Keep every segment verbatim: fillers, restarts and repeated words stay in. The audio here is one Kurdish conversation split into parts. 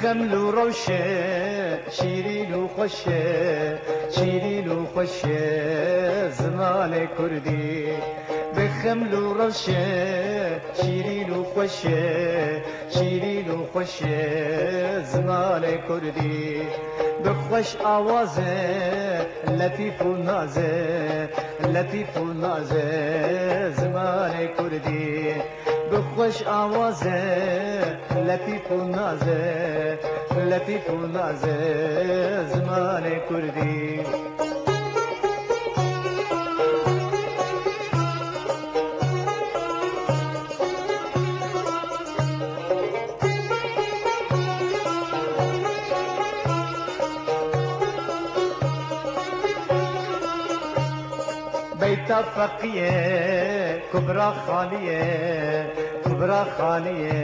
Xeml û rewşe, şîrîn û xweşe, şîrîn û xweşe zimanê kurdî. Bi xeml û rewşe, şîrîn û xweşe, şîrîn û xweşe zimanê kurdî. Bi xweş awaze, letîf û naze, letîf û naze zimanê kurdî. Bi xweş awaze, letîf û naze, letîf û naze zimanê kurdî. Beyta Feqiyê, Kubra Xaniyê, Kubra Xaniyê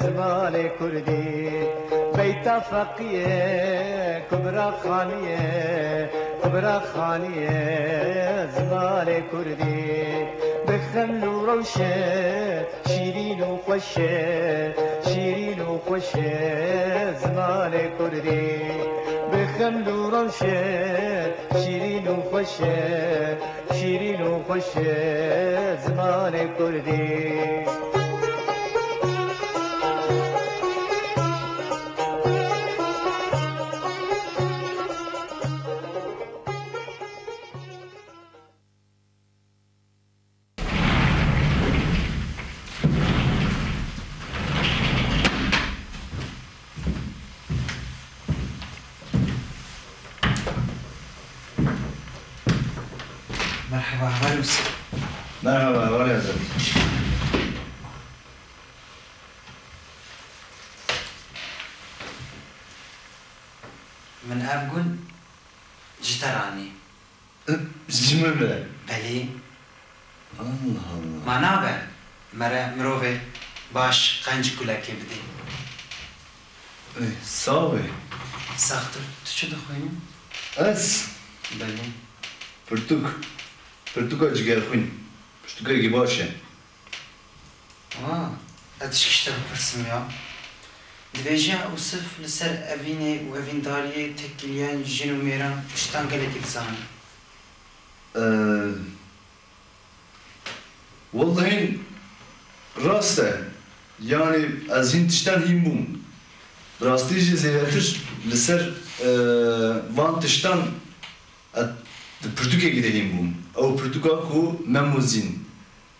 zimanê kurdî. Beyta Feqiyê, Kubra Xaniyê, Kubra Xaniyê zimanê kurdî. Bi xeml û rewşe, şîrîn û xweş e, şîrîn û xweş e zimanê kurdî. Bi xeml û rewş e, şîrîn û xweş e, şîrîn û xweş e zimanê kurdî. Merhaba, hevalê Yusuf. Merhaba, hevalê Azad. Min ev gul ji te re anî. Ji min re? Belê. Allah Allah. Ma nabe mere mirovê baş qenc gulekê bidê. Eh, sax be. Saxtir, tu çi dixwînî? Ez? Belê. Pirtûk. Pirtûka cigerxwîn. Pirtûkekî baş e. Aa, ez tişkî ji te bipirsim ya. Dibêje Ûsif li ser evînê û evîndariyê têkiliyên jin û mêran tiştan gelekî dizane. Ee, wellehî rast e. Yanî ez hîn tiştan hîn bûm. Bi rastî jî zêdetir li ser, ee, van tiştan ez di pirtûkekî de hîn bûm. Ew pirtûka ku Mem û Zîn.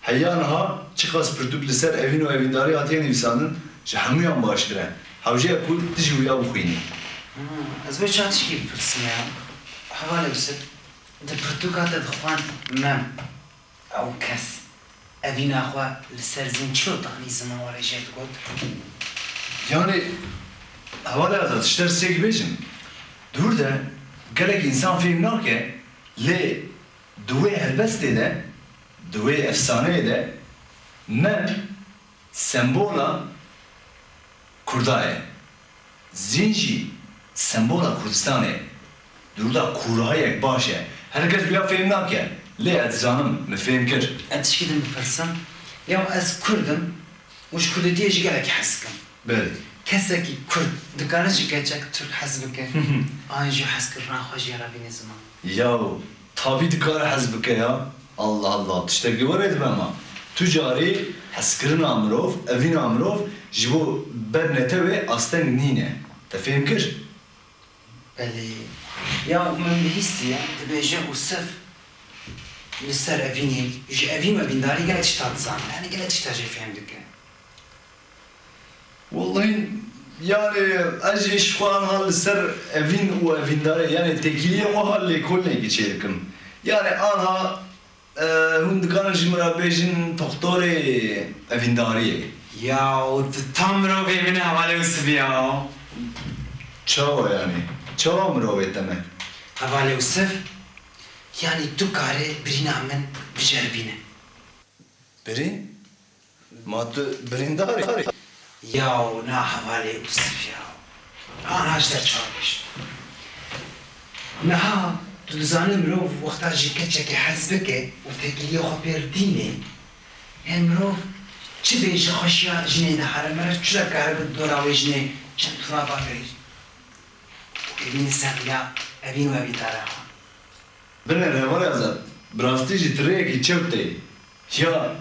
Heya niha çiqas pirtûk li ser evîn û evîndarî hatiye nivîsandin, ji hemûyan baştir e. Hewce ye ku tu jî wiya bixwînî. Hmm, ez wê çawa tişkî bipirsim ya? Hevalê Yusuf, di pirtûka te dixwend Mem, ew kes, evîna xwe li ser Zîn çilo tanî ziman were jê digot? Yanî, hevalê Azad, ji te re tiştekî bêjim. Dûr de gelek însan fêm nake, lê di wê helbestê de, di wê efsaneyê de Mem sembola Kurda ye. Zîn jî sembola Kurdistanê ye. Dûr de kûrahiyek baş e. Her kes wiya fêm nake. Lê ez dizanim, min fêm kir. Ez tişkî din bipirsim. Ya ez Kurd im û ji Kurdîtiyê jî gelek hez dikim. Belê. Kesekî Kurd dikare ji keçek Tirk hez bike? An jî hezkirina xwe jê re bîne ziman? Yaw, tabî dikare hez bike ya. Allah Allah, tiştekî were dibe ma. Tu carî hezkirina mirov, evîna mirov ji bo ber netewê asteng nîne. Te fêm kir? Belê. Ya min bihîstiye, dibêje Ûsif li ser evînê, ji evîn û evîndarî gelek tişta dizane. Yanî gelek tişta jê fêm dike. Wellehî, yanî ez jî ji xwe anha li ser evîn û evîndarê, yanî têkiliyê wiha lêkolînekî çêdikim. Yanî anha, e, hûn dikarin ji min re bêjin toxtorê evîndariyê. Ya, tu tam mirovê min î hevalê Ûsifî ya. Çawa yanî? Çawa mirovê te me? Hevalê Ûsif, yanî tu karê birîna min biceribîne. Birîn? Ma tu birîndar î? Yaw, na hevalê Ûsif ya. Ana ji te çawa bêjim. Niha tu dizanî mirov wexta ji keçekê hez bike û têkiliyê xwe pê re tîne, he mirov Çi bêje xweşiya jinê dihare, mere çi dekaribe di dora wê jinê çend turaba kirî. Û evînê ser riya evîn û evîndara xwe. Binêre hevalê Azad, bi rastî jî tu rêyekî çewt teyî. Ya,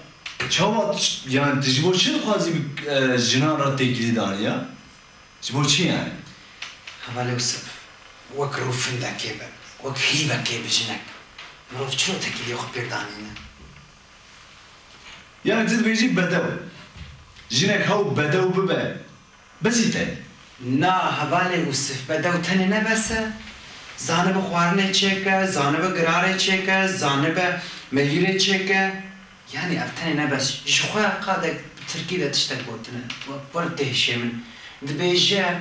çawa t-, yani tu ji bo çi dixwazî bi, e, jinan re têkilî danî ya? Ji bo çi yani? Hevalê Yusuf, wek rûfindekê be, wek hîvekê bi jinek, mirov çiro têkiliyê xwe pêk danîne? Yani tu dibêjî bedew. Jinek hew bedew bibe, Besî te. Na, hevalê Ûsif, bedew tenê ne bes e. Zanibe xwarinê çêke, zanibe girarê çêke, zanibe mehîrê çêke. Yanî ev tenê ne bes. Ji xwe qadek bi tirkî de tiştek gotine. We-, wer têhişê min. Dibêje,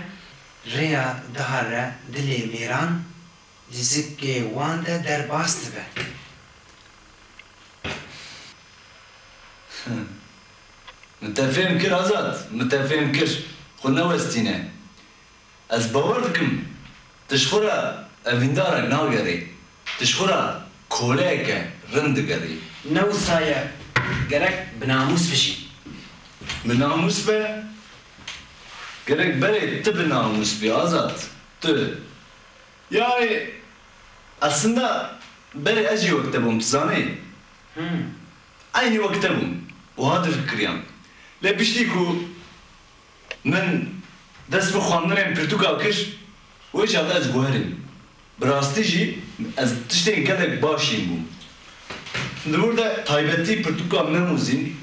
rêya dihare dilê mêran, li zikê wan de derbas dibe. Min te fêm kir Azad, min te fêm kir. Xwe newestîne. Ez bawer dikim, tu ji xwe re evîndarek nagerî. Tu ji xwe re koleyeke rind digerî. Ne wisa ye, gerek bi namûs bijî. Bi namûs be? Gerek berê tu bi namûs bî Azad. Tu. Yani, aslında berê ez jî wek te bûm, tu zanî? Hmm. Eynî wek te bûm. Wiha difikiriyam. Lê piştî ku min dest bi xwendinên pirtûka kir, wê çaxê ez guherîm. Bi rastî jî ez tiştên gelek baş jîn bûm. Di wir de taybetî pirtûka Mem û Zîn,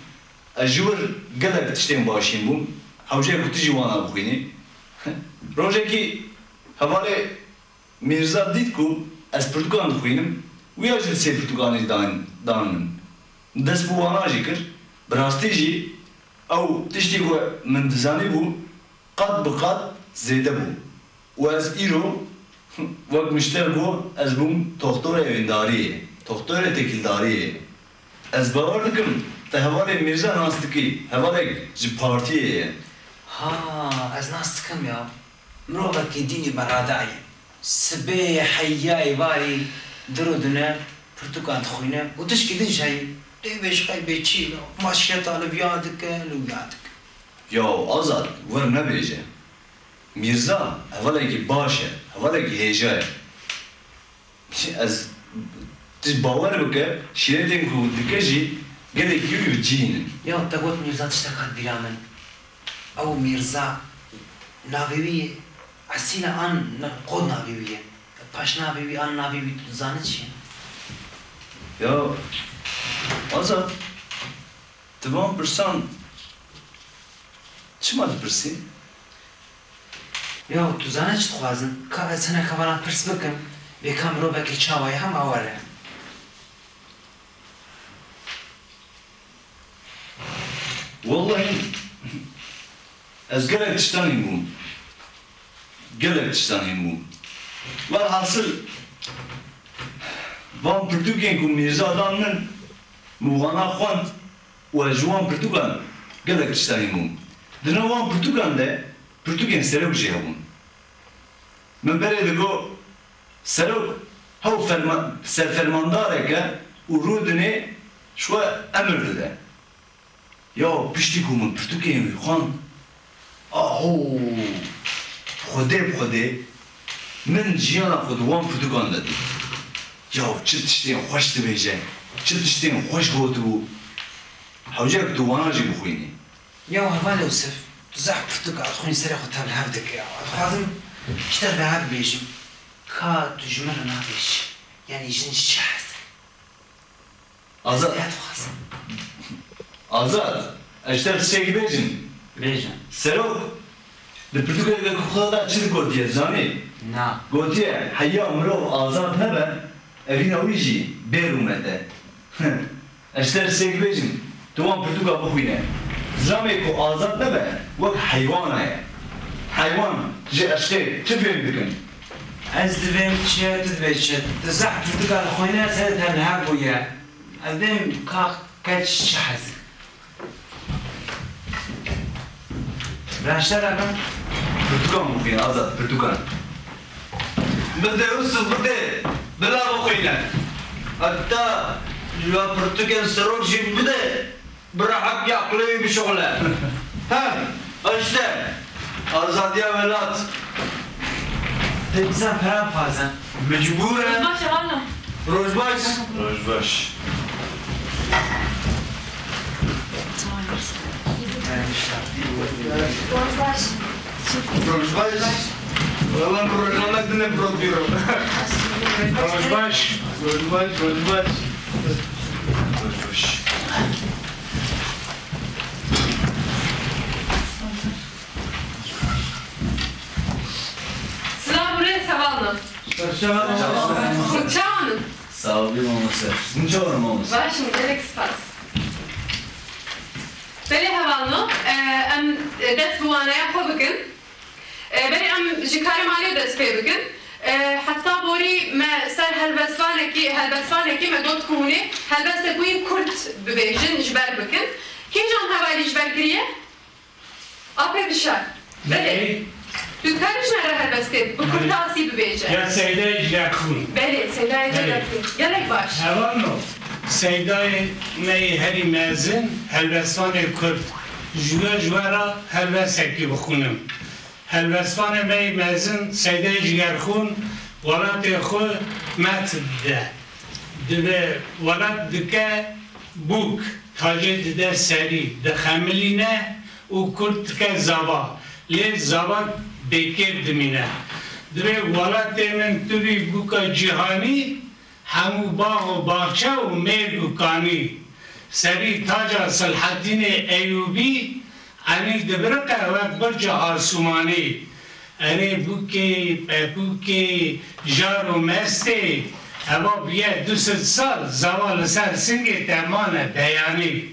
ez ji wir gelek tiştên baş jîn bûm. Hewce ku tu jî wana bixwînî. Rojekî hevalê Mîrza dît ku ez pirtûkan dixwînim, wî ya jî li sê pirtûkanê dan, dan min. Dest bi wana jî kir. Bi rastî jî ew tiştê ku min dizanîbû qat bi qat zêde bû. Û ez îro wek mişter ku ez bûm toxtorê evîndariyê, toxtorê têkildariyê. Ez bawer dikim, te hevalê Mîrza nas dikî, hevalek ji partiyê ye. Ha, ez nas dikim ya. Mirovekî dînî berada ye. Sibê heya êvarî dir û dune pirtûkan dixwîne û tişkî din jî heyî. Dê bêj qey bê çî ya. Maşiyeta li viya dike, li wiya dike. Yaw Azad, wir nebêje. Mîrza hevalekî baş e, hevalekî hêja ye. Ez, tu bawer bike, şîretên ku dike jî gelekî wî bi cihî ne. Ya te got Mîrza tiştek hat bîra min. Ew Mîrza navê wî ye? Esîl e an na-, qod navê wî ye? Paşnavê wî an navê wî tu dizane çi ye? Ya Azad, tu van pirsan çima dipirsî? Ya tu zane çi dixwazin? Ka ez hinek hevalan pirs bikim, bê ka mirovekî çawa ye hema were. Wellahî ez gelek tiştan hîn bûm. Gelek tiştan hîn bûm. Welhasil van pirtûkên ku Mîrza dan min, min wana xwend û ez ji wan pirtûkan gelek tiştan hîn bûm. Di nav wan pirtûkan de pirtûkên Serok jî hebûn. Min berê digot, Serok hew ferma-, serfermandarek e û rûdinê ji we emir dide. Ya piştî ku min pirtûkên wî xwend, aho, Xwedê bi Xwedê min jiyana xwe di wan pirtûkan de dît. Ya çi tiştên xweş dibêje, çi tiştên xweş gotibû. Hewce ku tu wana jî bixwînî. Ya hevalê Yûsif, tu zehf pirtûka dixwînî serê xwe tevlihev dike ya. Ez dixwazim ji te re bibêjim. Ka tu ji min re nabêjî. Yanî jin ji çi hez e? Azad. Ez dixwazim. Azad, ez ji te tiştekî bêjim. Bêje. Serok, di pirtûkeke ku xwe da çi gotiye, zanî? Na. Gotiye, heya mirov azad nebe, evîna wî jî bê rûmet e. Ez ji te tiştekî bêjim, tu wan pirtûka bixwîne. Zilamê ku azad nebe, wek heywana ye. Heywan ji eşqê çi fêm dikin? Ez divêm çi, tu dibê çi? Tu zehf pirtûka dixwîne, serê te li hev bûye. Ez dêm ka keç çi hez e. Raşte re ben. Pirtûkan bixwîne, Azad, pirtûkan. Bide Yûsif, bide. Bila bixwîne. Heta ji we pirtûkên Serok jî bide. Bira hep ya kuleyê bişuxule. Ha, işte. Azadiya welat. Tê bizen pera bixwazin. Mecbur e. Roj baş, hevalno. Roj baş. Roj baş. Roj baş. Roj baş. Valla bu rojname dine profîro. Roj baş. Roj baş, roj baş. Roj baş. Silav û rêz hevalno. Ser çavan. Hûn çawan in? Sağ ol, mamoste. Hûn çawan in, mamoste? Baş in, gelek spas. Belê hevalno, e, em, e, dest bi waneya xwe bikin. E, berê em ji karê malê dest pê bikin. E, hefta borî me ser helbestvanekî, helbestvanekî me got ku hûn ê helbestek wî kurt bibêjin, ji ber bikin. Kîjan hevalî ji ber kiriye? Apê Bişar. Belê. Belê. Tu dikarî ji me re helbestê bi kurtasî bibêje? Ya Seydayê Jigerxûn. Belê, Seydayê Belê. Jigerxûn. Gelek baş. Hevalno. Seydayê me yê herî mezin, helbestvanê kurd. Ji we, ji we re helbestekî bixwînim. Helbestvanê me yê mezin Seydayê Jigerxûn welatê xwe met dide. Dibe welat dike bûk, tacê dide serî, dixemilîne û kurt dike zava. Lê zava bêkêf dimîne. Dibe welatê min tu bî bûka cîhanî, hemû bax û baxçe û mêrg û kanî. Serî taca Selhedînê Eyûbî, enî dibiriqe wek birca asûmanî. Erê bûkê, pepûkê, jar û mestê, eva bûye du sed sal, zava li ser singê te mane beyanî.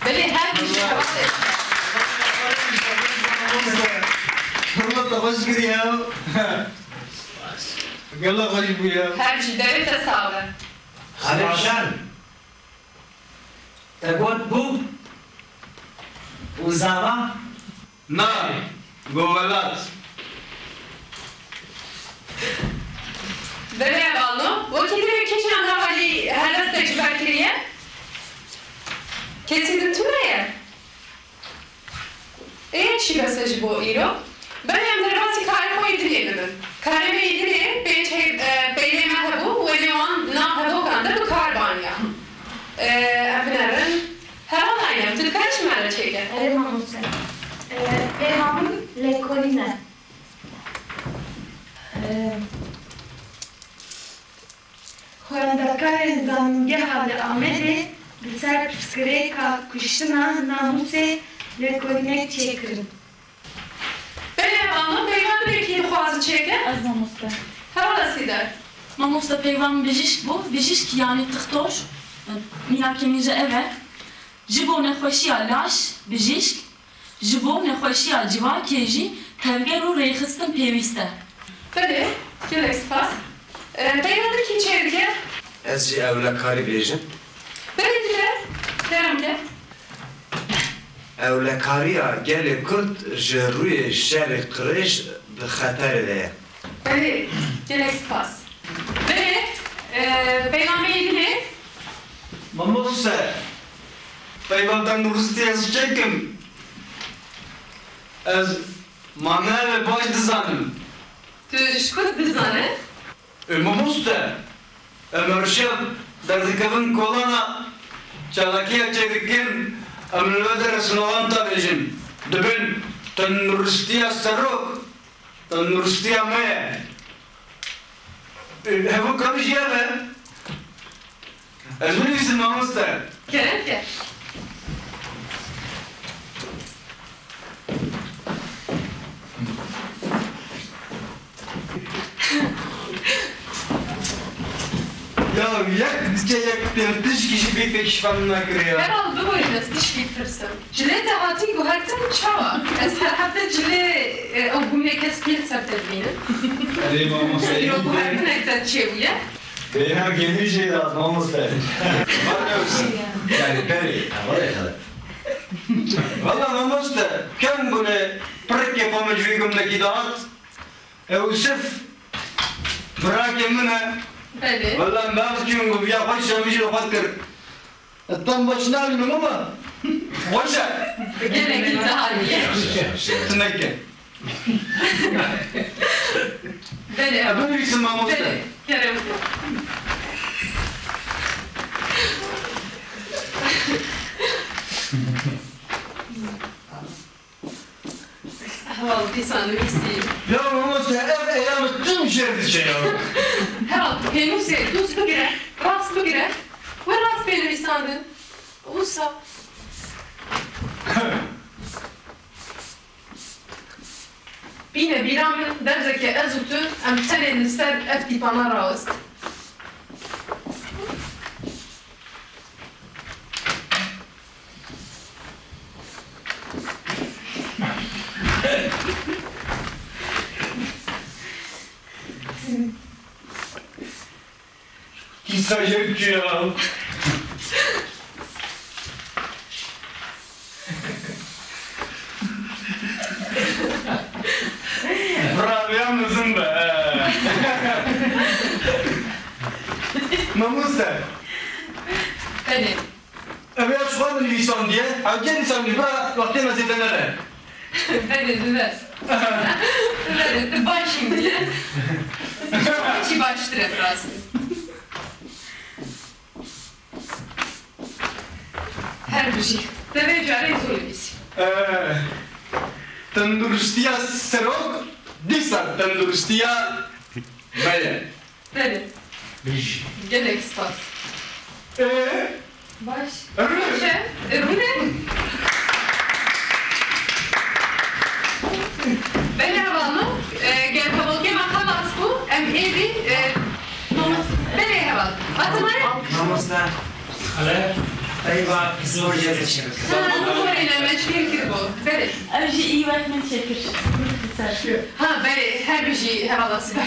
Belê, her tişt hevalê. Hurmet xweş kiriye. Gela xweş bûye. Her ji derê te sax be. Xalê Şan, te got bûk û zava? Na, go welat. Belê hevalno, wekî te kîjan hevalî helbestek ji ber kiriye? Kesî din tune ye? Ê, çi bes e ji bo îro? Berê em derbasî karê xwe yê dinê bibin. Karê me yê dinê pênc heyv-, e, peynê me hebû, wê lê wan di nav hevokan de bi kar baniya. E, em binerin. Hevalên em, tu dikarî ji me re çêke? Erê mamoste. E, peyva min lêkolîn e. E, Xwendekarên Zanîngeha li Amedê li ser pirsgirêka kuştina namûsê lêkolînek çêkirin. Belê hevalno, peyva min ê kî dixwaze çêke? Ez mamoste. Hevala Sîdar. Mamoste, peyva min bijîşk bû. Bijîşk yanî tixtor. Mînakê min jî ev e. Ji bo nexweşiya laş, bijîşk. Ji bo nexweşiya civakê jî tevger û rêxistin pêwîst e. Belê, gelek spas. E, peyva te kî çêdike? Ez jî ewlekarî bêjim. Belê dike, kerem ke. Ewlekariya gelê Kurd ji rûyê şerê qirêj di xeterê de ye. Belê, gelek spas. Belê, e, peyva me yê dinê. Mamoste, peyva tenduristî ez çêkim. Ez manayê baş dizanim. Tu ji ku dizane? E, mamoste, em her şev derdikevin kolana çalakiya çêdikin, em li we de resnoxan davêjin. Dibin tenduristiya serok, tenduristiya me ye. E, hevok ew jî ev e. Ez binivîsim mamoste. Kerem ke. Ya yek diçe yek pêl tişkî jî vê pêkişvan nekiriye. Herhal biborîn ez tişkî bipirsim. Cilê te hatî guhertin çawa? Ez her hefte cilê, e, ew bûnê kes pêl ser te dibînim. Erê mamoste, îro guhertinek te çêbûye. Bêhna gemî jê de mamoste. Yani berê. Valla mamoste, keng bûne, pir kêfa min ji wî gundekî dihat. Ewsif, birakê min e. Belê. Wela em bi hev çûn, goviya xwe ji min jî li xwe dikir. Tam baş nabînim ama. Xweş e. Gelekî dahî ye. Tuneke. Belê. E, binivîsim mamoste. Belê. Kerem. Heval, dîsa nivîsî. Ya mamoste, ev eyame tim jêr diçe ya. Heval, tu pênûsê dûz bigire, rast bigire. We rast pê nivîsandin. Wisa. Bîne bîra min, derzeke ez û tu, em tenê li ser ev tîpana rawest. Kîsa jêr çû ya. Bira vêya mezin be. Mamoste. Tenê. Ev ya ji xwe min nivîsandiye, ew kê nivîsandiye, bira wextê me zêde nere. Belê, dibe. Belê, tu baş î. Çi baştir e, bi rastî. Her bijî. Te vê carê zû nivîsî. Ee, tenduristiya serok, dîsa tenduristiya me ye. Belê. Gelek spas. Ee? Baş. Rûne. Baş e. E, rûne. Belê hevalno. E, gel hevalkê me xelas bû. Em êdî, e, mamoste. Belê heval. Atımay. Mamoste. Ale. Eyvah, zor cezê çekir. Ha, bu soruyla meşgul kir bu. Belê. Ev jî î wek min çekir. Ser. Ha, belê. Her bijî hevala siber.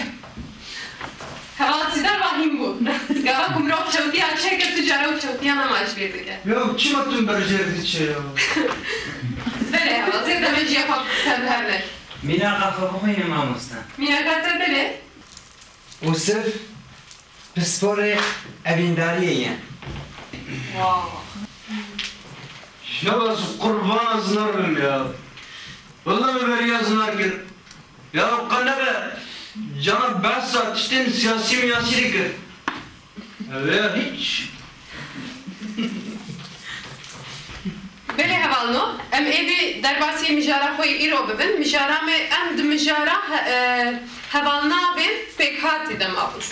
Heval Sîdar vahîm bû. Gava ku mirov çewtiya çêkir, tu cara û çewtiya nema ji bîr dike. Ya çima tu berjêr diçe ya? Belê heval, zêde me jiya xwe tev her ne. Mînaka xwe bixwîne mamoste. Mînaka te belê? Ûsif pisporê evîndariyê ye. Wow. Ya ez qurbana zinar bim ya. Wela me beriya zinar kir. Ya qe nebe, cana behsa tiştên siyasî miyasî dikir. Ev ya hiç. Belê hevalno, em êdî derbasî mijara xwe yî îro bibin. Mijara me, em di mijara he-, e, hevalnavên pêkhatî de mabin.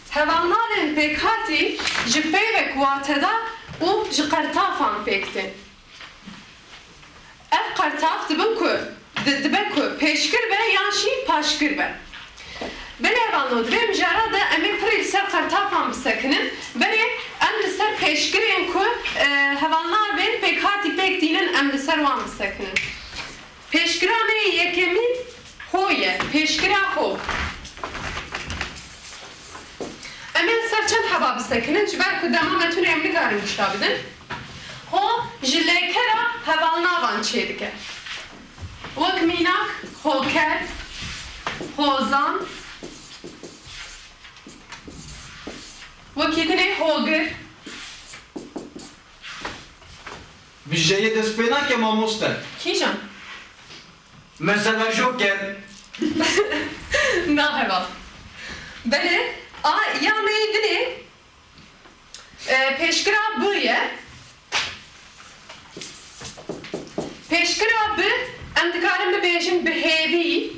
Hevalnavên pêkhatî ji peyvek watedar û ji qertafan pêk tên. Ev qertaf dibin ku, di-, dibe ku pêşkir be yan jî paşkir be. Belê hevalno, di vê mijara de em ê pirî li ser qertafan bisekinin, belê em li ser pêşkirên ku, e, hevalnavên pêkhatî pêk tînin, em li ser wan bisekinin. Pêşkira me yê yekemîn ho ye, pêşkira ho. Em ê li ser çend heba bisekinin, ji ber ku dema me tune em nikarin wişta bidin. Ho ji lêkera hevalnavan çêdike. Wek mînak, hoker, hozan, wekî dinê hogir. Bi J yê dest pê nake mamoste. Kîjan? Mesela joker. Na heval. Belê, a ya me yê dinê, e, pêşkira bi ye. Pêşkira bi, em dikarin bibêjin bi hêvî.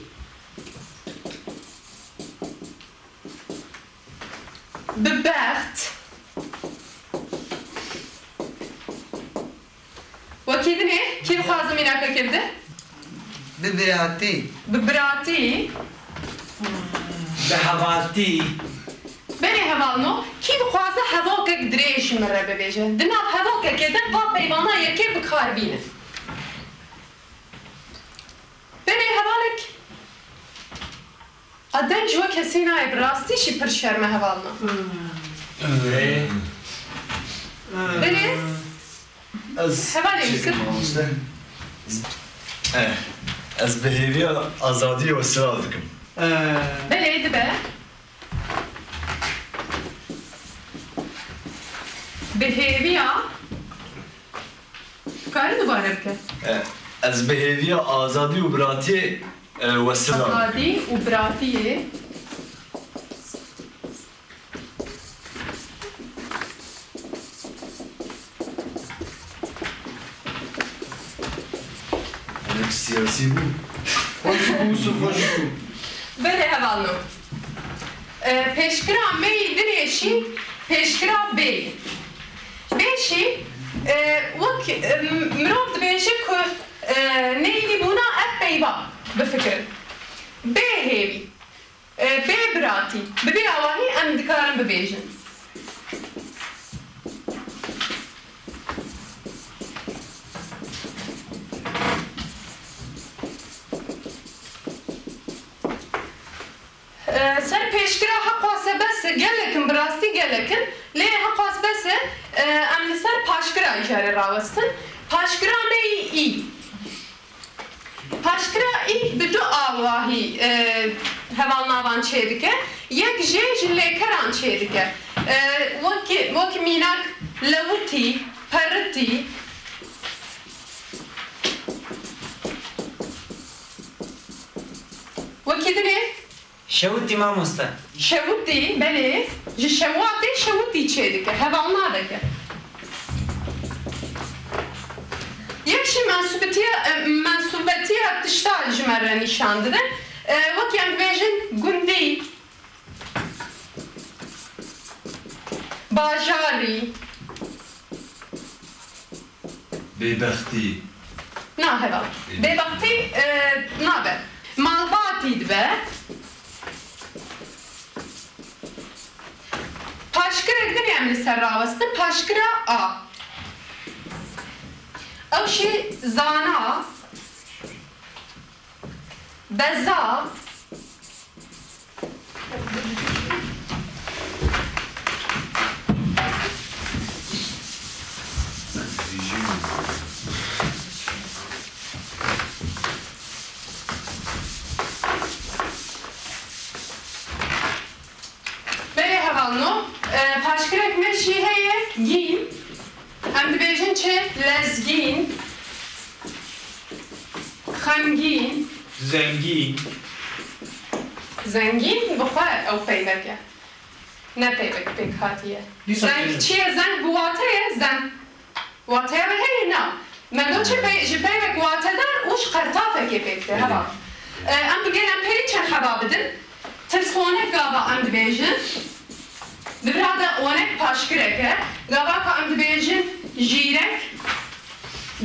Bi bext. Wekî dinê, kî dixwaze mînakekê bide? Bi biratî. Bi biratî. Bi hevaltî. Belê hevalno, kî dixwaze hevokek dirêj ji min re bibêje? Di nav hevokekê de va peyvana yekê bi kar bîne. Belê hevalek. A deng ji we kesî nayê, bi rastî jî pir şerm e hevalno. Ee. Belê. Ez Hevalê çêkim Yusuf. Mamoste. Eh, ez bi hêviya azadiyê we silav dikim. Eh. Belê dibe. Bi hêviya. Dikare dubare bike. Eh, ez bi hêviya azadî û biratiyê, eh, we silav dikim. Azadî û biratiyê. Hinek siyasî bû. Xweş bû, Yusuf, xweş bû. Belê hevalno. E, pêşkira meyî dinê jî pêşkira bêyî. Bê jî, e, wek, e, mirov dibêje ku, e, neyînîbûna ev peyva bifikirin. Bê hêvî. E, bê biratî. Bi vî awahî em dikarin bibêjin. E, ser pêşkira heqwase bes e, gelek in, bi rastî gelek in. Lê heqwas bes e, e, em li ser paşkira jî re rawestin. Paşkira me yî î. Paşkira î bi du awahî, e, hevalnavan çêdike. Yek jê ji lêkeran çêdike. E, wekî, wekî mînak lewitî, peritî. Wekî dinê? Şewitî mamoste. Şewitî, belê. Ji şewatê şewitî çêdike, hevalnavek e. Yek jî mensûbetiya, e, mensûbetiya tişta ji me re nîşan dide. E, wekî em dibêjin gundî, bajarî. Bêbextî. Na heval. Bêbextî. Bêbextî, e, nabe. Malbatî dibe. Paşkirek din em li ser rawestin. Paşkira a. Ew jî zana, beza, Belê hevalno, e, paşkirek me jî heye, gîn. Em dibêjin çi? Lezgîn, xemgîn. Zengîn. Zengîn bi xwe ew peyvek e. Ne peyvek pêk hatiye. Dîsa Zeng çi? Çi ye? Zeng bi wate ye, zeng. Wateya wê heye? Na. Me got çi pey-, ji peyvek watedar û ji qertafekê pêk tê, heva. E, em bi gelem perî çend heba bidin. Tirsonek gava em dibêjin. Di vira de onek paşkirek e. Gava ku em dibêjin jîrek.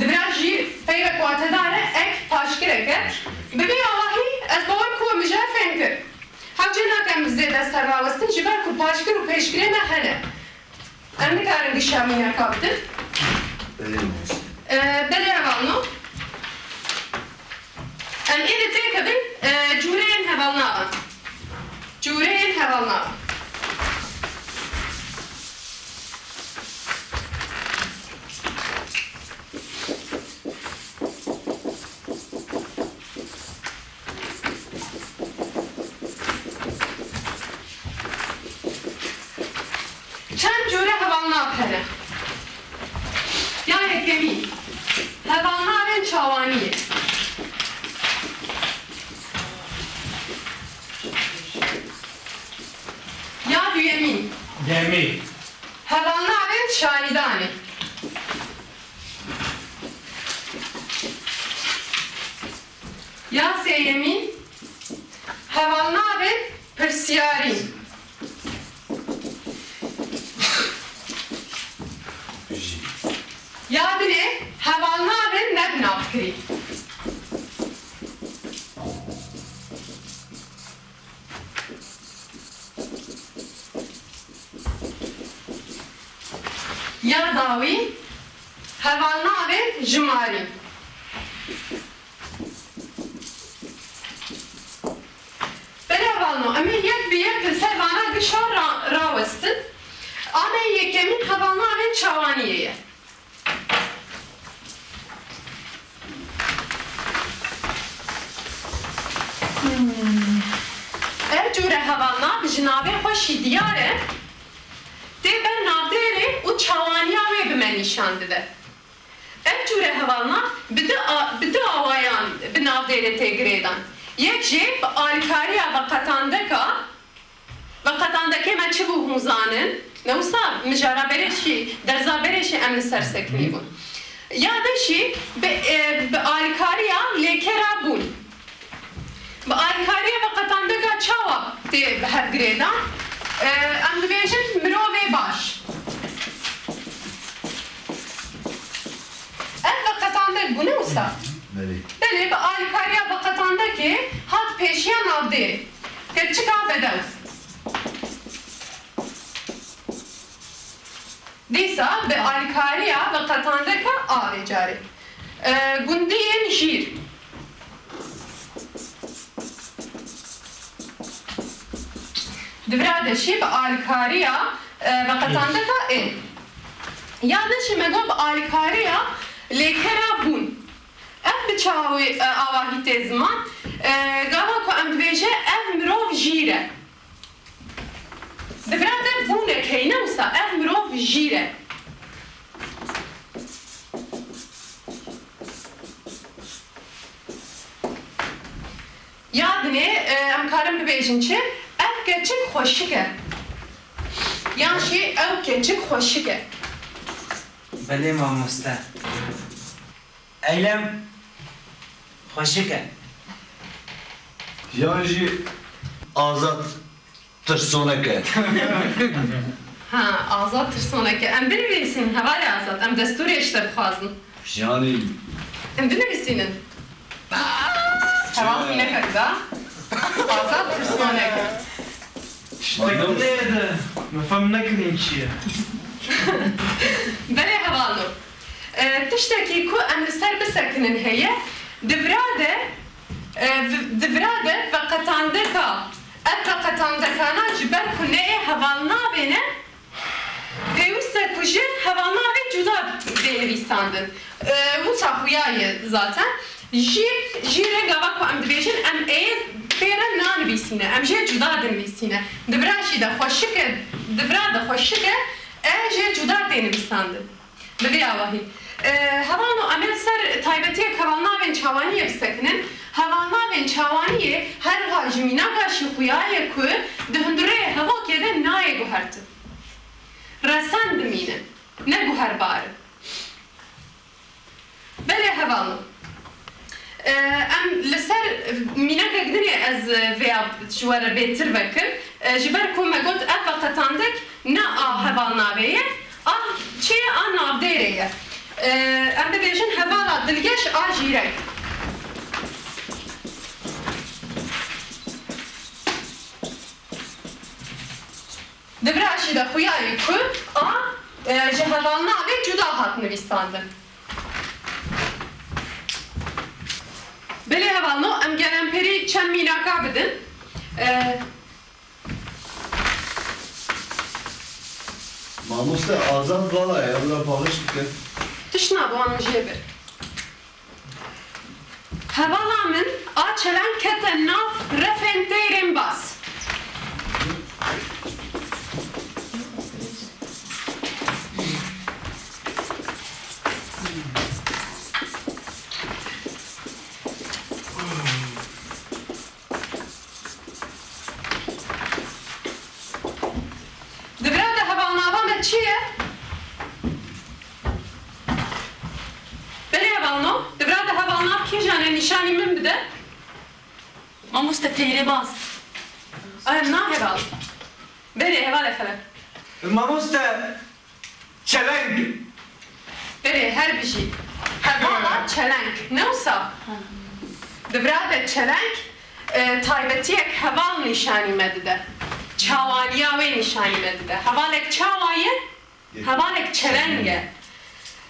Di vira jîr peyvek watedar e, ek paşkirek e. Bi vî awahî ez bawer ku we mijar fêm kir. Hewce nakem zêde ser rawestin, ji ber ku paşkir û pêşkirê me hene. Em nikarin gişa mînaka bidin. Belê, mamoste. Ee, belê hevalno. Em ê li têkevin, ee, cûreyên hevalnavan. Cûreyên hevalnavan. Çend cûre hevalnav hene. Ya yekemîn, hevalnavên çawaniyê. Ya duyemîn. Demê. Hevalnavên şahidanê. Ya sêyemîn, hevalnavên pirsiyarî. Ya dinê, hevalnavên nebinavkirî. Ya dawî, hevalnavên jimarî. Belê hevalno, em ê yek bi yek li ser vana gişa ra-, rawestin. A me yekemîn hevalnavên çawaniyê ye. Cûre hevalnav ji navê xwe jî diyar e, tê ber navdêrê û çawaniya wê bi me nîşan dide. Ev cûre hevalnav bi du a-, bi du awayan bi navdêrê tê girêdan. Yek jê bi alîkariya veqetandeka, veqetandekê me çi bû hûn zanin? Ne wisa mijara berê jî, derza berê jî em li ser sekinî bûn. Ya din jî bi, e, bi alîkariya lêkera bûn. Bi alîkariya veqetandeka çawa tê bi hev girêdan? E, em dibêjin mirovê baş. Ev veqetandek bû, ne wisa? Belê. Belê, bi alîkariya veqetandekê hat pêşiya navdêrê. Keçika bedew. Dîsa bi alîkariya veqetandeka A vê carê. E, gundiyên jîr. Di vira de jî bi alîkariya, e, veqetandeka ê. Ya din jî me got bi alîkariya lêkera bûn. Ev bi çawa wê, e, awahî tê ziman? E, gava ku em dibêje ev mirov jîr e. Di vira de bûnek heye, ne wisa, ev mirov jîr e. Ya dinê, e, em karin bibêjin çi? Ev keçik xweşik e. Yan jî ew keçik xweşik e. Belê mamoste. Eylem xweşik e. Yan jî Azad tirsonek e. Ha, Azad tirsonek e. Em binivîsînin, hevalê Azad. Em destûrê ji te bixwazin. Yanî. Em binivîsînin. Heval mînekek da. Azad tirsonek e. Ştî ne wisa? Neydi? Me fem nekirîn çi ye. Belê hevalno. E, tiştekî ku em li ser bisekinin heye, di vira de, e, vi-, di vira de veqetandeka, ev veqetandekana ji ber ku ne ê hevalnavê ne, pêwîst e ku ji hevalnavê cuda bê nivîsandin. E, wisa xuya ye zaten. Jîr, jîr e gava ku em dibêjin, em ê pê re nanivîsîne, em jê cuda dinivîsîne. Di vira jî de xweşik e, di vira de xweşik e, e jê cuda tê nivîsandin. Bi vî awahî. E, hevalno, em ê li ser taybetiyek hevalnavên çawaniyê bisekinin. Hevalnavên çawaniyê her wiha ji mînaka jî xuya ye ku di hundireyê hevokê de nayê guhertin. Resen dimînin, ne guherbar in. Belê hevalno. E, em li ser mînekek dinê ez vêya ji we re bêtir vekim. E, ji ber ku me got ev veqetandek ne a hevalnavê ye, a çi ye, a navdêrê ye. E, em bibêjin hevala dilgeş a jîrek. Di vira jî de xuya ye ku a, e, ji hevalnavê cuda hat nivîsandin. Belê hevalno, em gelemperî çend mînaka bidin. E, Mamoste, Azad vala ye, wila paqij bike. Tişt nabe, wan jê bir. Hevala min a çeleng kete nav refên teyrên bas. Di vira de hevalnava me çi ye? Belê hevalno, di vira de hevalnav kîjan e, nîşanî min bide. Mamoste, teyrê bas. Ay, na heval. Belê, heval e xelef. Mamoste, çeleng. Belê, her bijî. Hevala çeleng. Ne wisa? Di vira de çeleng, e, taybetiyek heval nîşanî me dide. Çawaniya wê nîşanî me dide. Hevalek çawa ye? Hevalek çeleng e.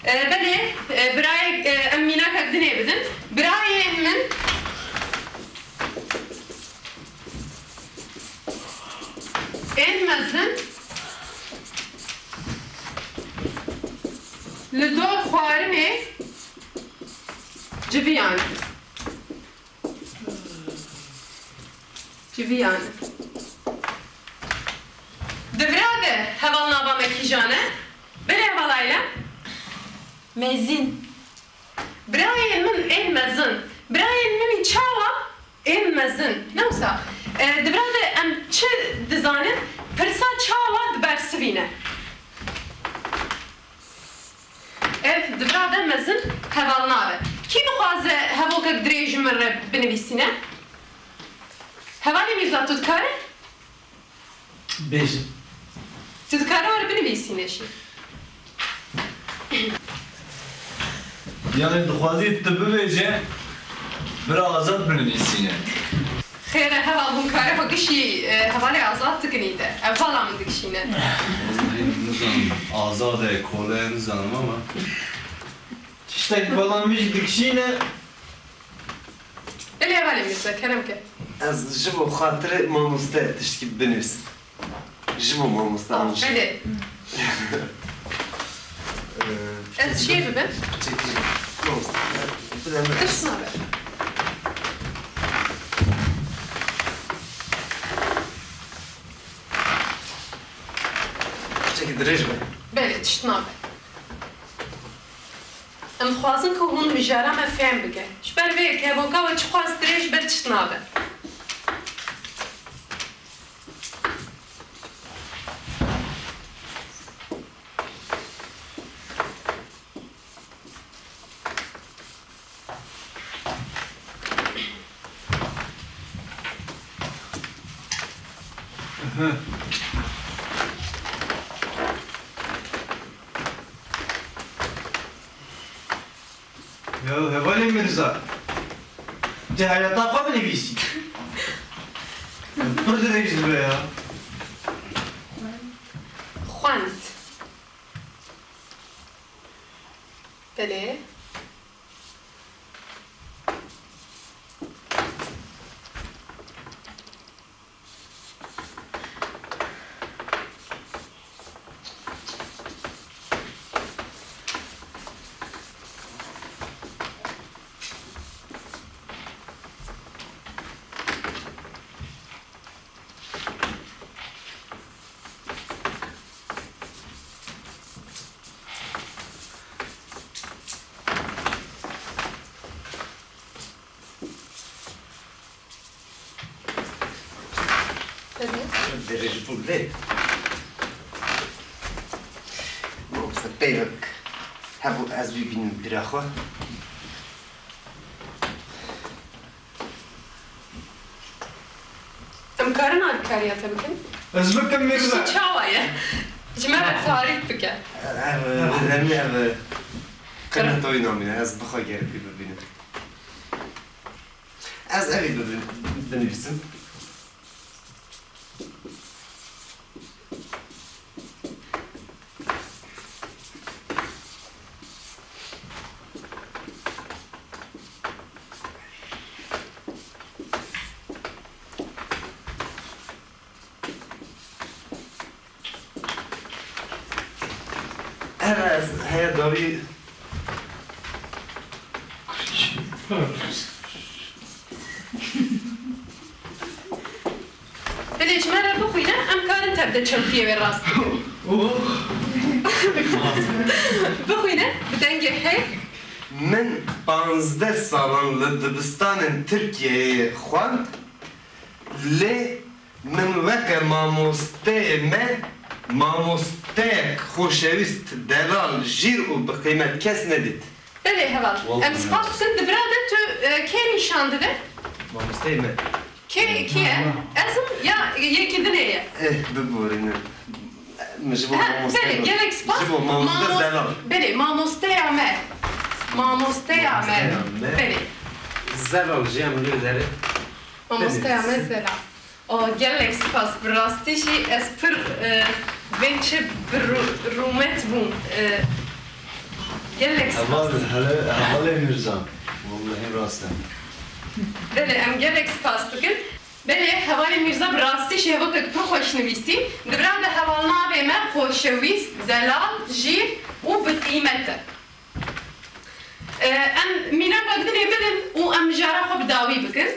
E, belê, e, birayek, e, em mînakek dinê bidin. Birayên min ên mezin li dor xwarinê civiyan. Civiyan. Heval nava me kîjan e? Belê heval Ayla. Mezin. Birayên min ên mezin. Birayên min î çawa? Ên mezin. Ne wisa? E, di vira de em çi dizanin? Pirsa çawa dibersivîne? Ev di vira de mezin hevalnav e. Kî dixwaze hevokek dirêj ji min re binivîsîne? Hevalê Mîrza, tu dikare? Bêjin. Tu dikare were binivîsîne jî. Yanî dixwazî tu bibêje, bira Azad binivîsîne. Xêr e, heval hûn kare xwe gişî, e, hevalê Azad dikinî de. Ev vala min dikişîne. Wellahî nizanim. Azad e, kole e, nizanim ama. Tiştek vala min jî dikişîne. Belê hevalê Mîrza, kerem ke. Ez ji bo xatirê mamoste tiştkî binivîsim. Ji bo mamoste an ji. Belê. Ee, ez çiyê bibim? Çekil. Mamoste. Bide min. Tirs nabe. Çekil dirêj be. Belê, tişt nabe. Em dixwazin ku hûn mijara me fêm bikin. Ji ber vê yekê hevoka we çiqas dirêj be tişt nabe. Ya hevalê Mirza, tu heyata xwe binivîsî. Pir dirêj dibe ya. Xwend. Belê. Dirêj bû lê. Mamoste peyvek hebû ez wî bînim bîra xwe. Em karin alîkariya te bikin? Ez bikim, Mirza. Tiştî çawa ye? Ji me re tarîf bike. Ev, ev, ev, ev, qirmetoyî namîne. Ez bi xwe gerek wî bibînim. Ez evî bibî-, binivîsim. Ev ez heye dawî. Belê, ji me re bixwîne, em karin tev de çewtiyê wê rast bikin. Bixwîne, bi dengê hêk. Min panzdeh salan li dibistanên Tirkiyeyê xwend, lê min weke mamosteyê me, mamosteyek xoşewîst, delal, jîr û bi qîmet kes nedît. Belê heval. Em spas dikin. Di vira de tu, e, kê nîşan dide? Mamosteyê me. Kê, kê ye? Ez im ya yekî dinê ye? Eh, biborînin. Min ji bo mamoste, belê, gelek spas. Ji bo mamoste Zelal. Belê, mamosteya me. Mamosteya me. Mamosteya me. Belê. Zelal jî em li derê. Mamosteya me Zelal. O, gelek spas. Bi rastî jî ez pir, e, vê çi bi rû-, rûmet bûm. E, gelek spas. Heval, hele, hevalê Mîrza. Wellahî rast e. Belê, em gelek spas dikin. Belê, hevalê Mîrza bi rastî jî hevokek pir xweş nivîsî. Di vira de hevalnavê me xoşewîst, zelal, jîr û bi qîmet e. E, em mînakek dinê bidin û em mijara xwe bi dawî bikin.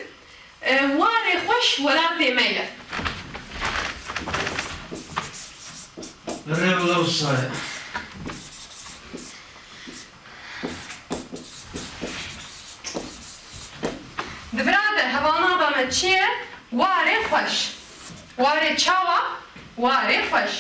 E, warê xweş welatê me ye. Di vira de hevalnava me çi ye? Warê xweş. Warê çawa? Warê xweş.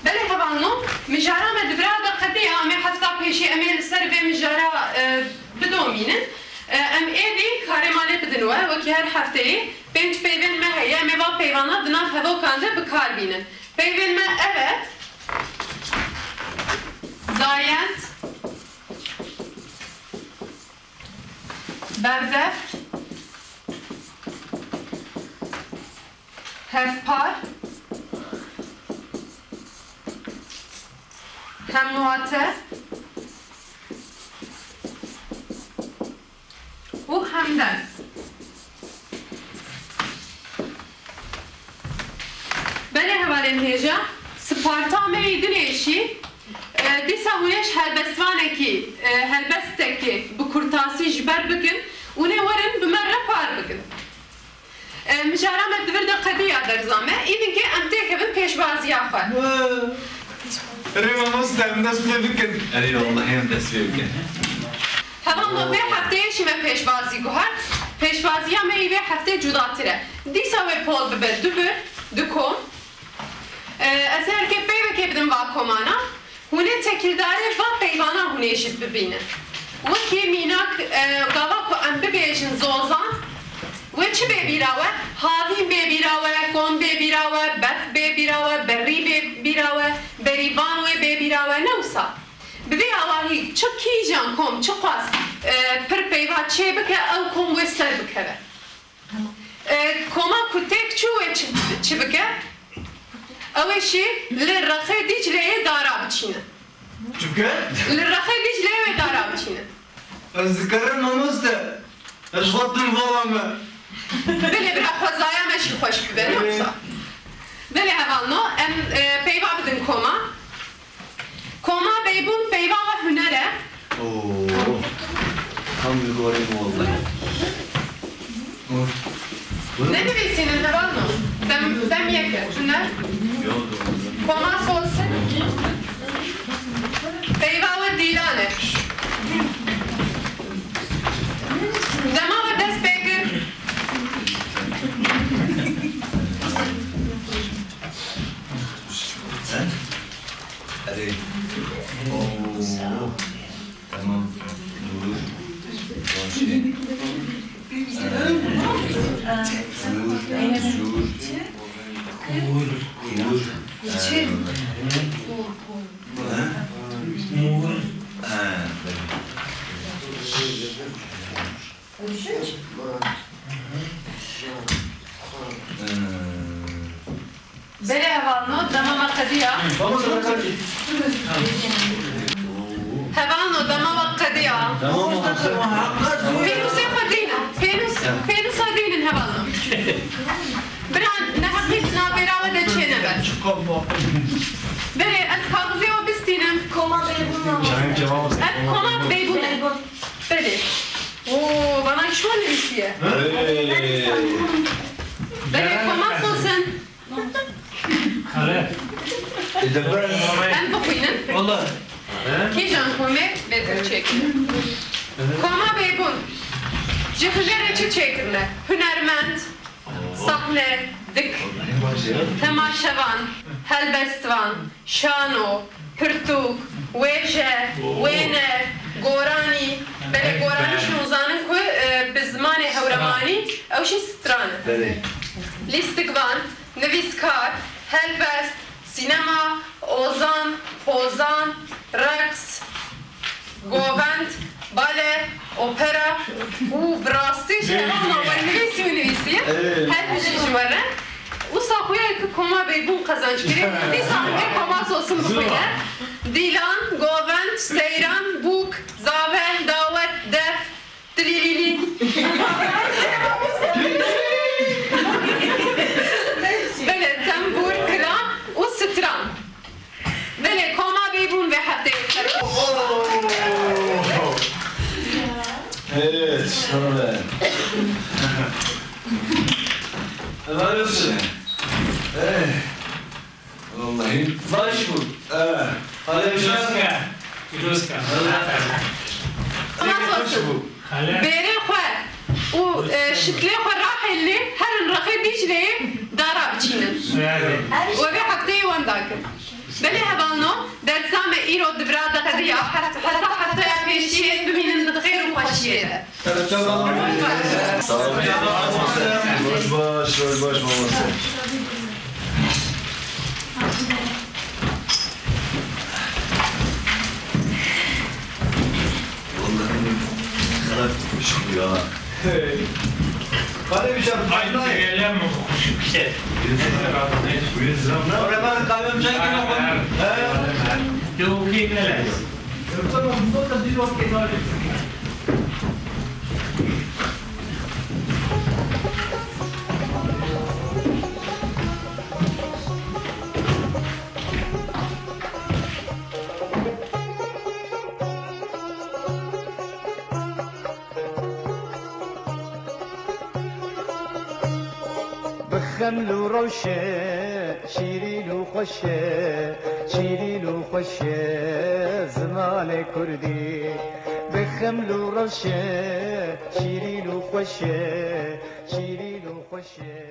Belê hevalno, mijara me di vira de qediya, em ê hefta pêşî em ê li ser vê mijara, e, bidomînin. E, em êdî karê malê bidin we, wekî her hefteyê pênc peyvên me heye, em ê va peyvana di nav hevokan de bi kar bînin. Peyvên me ev e, zayend, berdeft, hevpar, hemwate û hemdem. Belê hevalên hêja, Sparta me yî dinêşî, e, dîsa hûn ê ji helbestvanekî, e, helbestekê bi kurtasî ji ber bikin, hûn ê werin bi me re par bikin. E, mijara me di vir de qediya derza me, îninkê em têkevin pêşbaziya xwe. Erê mamoste, em dest pê bikin. Erê wellahî em dest pê bikin. Hevalno, vê hefteyê jî me pêşbazî guhert. Pêşbaziya me yî vê heftê cudatir e. Dîsa wê pol bibe du bir, du kom. E, ez ê herkê peyvekê bidim va komana. Hûn ê tekildarê va peyvana hûn ê jî bibînin. Wekî mînak, e, gava ku em bibêjin zozan, wê çi bê bîra we? Havîn bê bîra we, kom bê bîra we, berf bê bîra we, berî bê bîra we, berîvan wê bê bîra we, ne wisa? Bi vê awahî çi kîjan kom, çiqas, e, pir peyva çêbike, ew kom wê ser bikeve. E, koma ku têk çû wê çi, çi bike? Ew ê jî li rexê Dîcleyê dara biçîne. Çi bike? Li rexê Dîcleyê wê dara biçîne. Ez dikarim mamoste. Ez xwe tim vala me. Belê bira xwezaya me jî xweş bibe, ne wisa? Belê hevalno, em, e, peyva bidin koma. Koma Beybûn peyva we huner e. Oo. Tam li gorî me wellahî. Ne nivîsînin hevalno? Dem, dem yek e. Huner. Koma Sosin. Peyva we dîlan e. Dema we dest pê kir. He? Erê. Oo. Tamam. Dur. Başê. Dur. Dur. Dur. Dur. Ha? Ha, belê. Belê hevalno, dema me qediya. Hevalno, dema we qediya. Pênûsê xwe dînin. Pênûs, pênûsa dînin hevalno. Bira neheqî navbêra we de çênebe. Belê, ez kaxizê we bistînim. Koma Beybûn. Ev koma Beybûn e. Belê. Oo, bana şo nivîsiye. Belê, koma Sosin. Em bixwînin. Kîjan komê bêtir çêkirin? Koma Beybûn. Ji hunerê çi çêkirine? Hunermend, sahne, dik, temaşevan, helbestvan, şano, pirtûk, wêje, wêne, goranî. Belê goranî jî hûn zanin ku, e, bi zimanê hewremanî ew jî stran e. Belê. Lîstikvan, nivîskar, helbest, sînema, ozan, pozan, reqs, govend, bale, opera û bi rastî jî hevalno we nivîsî û nivîsî. Her bijî ji we re. Wisa xuya ku koma Beybûn qezenc kirî, dîsa em ê koma Sosin bixwîne. Dîlan, govend, seyran, bûk, zave, dawet, def, Tilîlîlî. Belê, tembûr, kilam û stran. Belê, koma Beybûn vê hefteyê ser. Evet, şöyle. Helal olsun. Hey. Vallahi. Baş bû. Evet. Hadi bir şey. Pîrozka. Pîrozka. Nasıl olsun? Bêrê xwe û, e, şiklê xwe rahêlî herin rexê Dîcleyê dara biçînin. Berê. We vê hefteyê wenda kir. Belê hevalno, dersa me îro di vira de qediya, heft-, heta hefteya pêşiyê bimînin di xêr û xweşiyê de. Sağ ol. Roj baş, roj baş mamoste. Vallahi xelat şükür ya. Hadi bir şey. Aynı yerler mi? Yüz lira. Yüz lira. Oraya ben kahvem çay gibi yapalım. He? Yok, okey, ne lazım? Bi xeml û rewşe, şîrîn û xweş e, şîrîn û xweş e zimanê kurdî. Bi xeml û rewşe, şîrîn û xweş e, şîrîn û xweş e.